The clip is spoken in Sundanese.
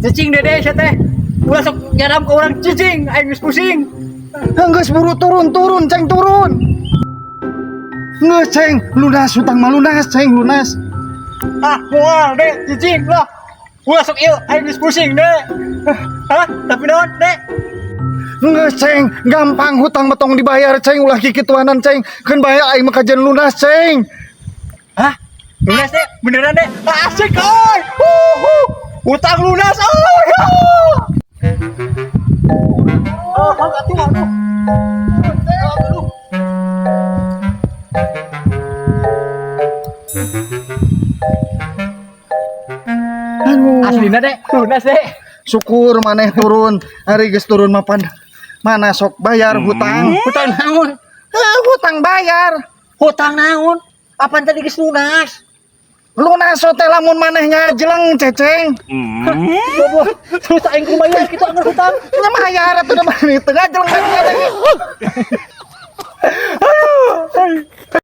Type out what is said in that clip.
Cicing, Dede, sia teh. Ulah sok nyaram ke urang, cicing, aing geus pusing. Geus buru turun, turun, Ceng, turun. Geus, Ceng, lunas hutang mah lunas, Ceng, lunas. Ah, moal, Dek, cicing lah. Ulah sok ieu, aing geus pusing, Dek. Hah? Tapi naon, Dek? Geus, Ceng, gampang hutang mah tong dibayar, Ceng, ulah kikituanan, Ceng. Keun bae aing mah kajeun lunas, Ceng. Hah? Lunas, Dek? Beneran, Dek? Ah, asik, oi. Huhu. Utang lunas, oi. Oh, atuh, aduh. Aduh. Aduh. Aslina, Dek, lunas, Dek. Syukur maneh turun. Ari geus turun mapan. Mana sok bayar hutang? Hutang naon? Eh, hutang bayar. Hutang naon? Apaan tadi geus lunas? Lunas teh lamun maneh ngajeleng, Ceceng. Bobo, terus aing kumaha kitu anggar hutang? Nya bayar atuh da maneh teu ngajeleng.